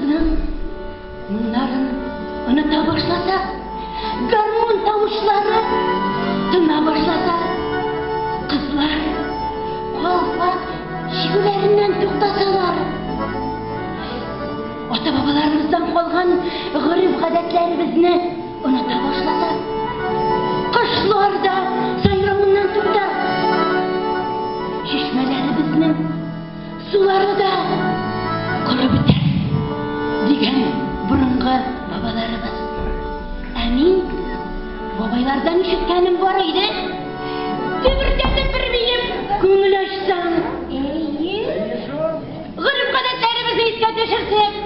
Сыбызгының моңнарын оныта башласак, гармун тавышлары тына башласа, кызлар калфак чигүләреннән туктасалар, ата-бабаларыбыздан калган гореф-гадәтләребезне оныта башласак, кошлар да сайравыннан туктар, чишмәләребезнең сулары да корып бетәр, дигән борынгы бабаларыбыз. Ә мин бабайлардан ишеткәнем бар иде. Дөбердәтеп бер биеп, күңел ачсаң. Әйе. Гореф-гадәтләребезне искә төшерсәк.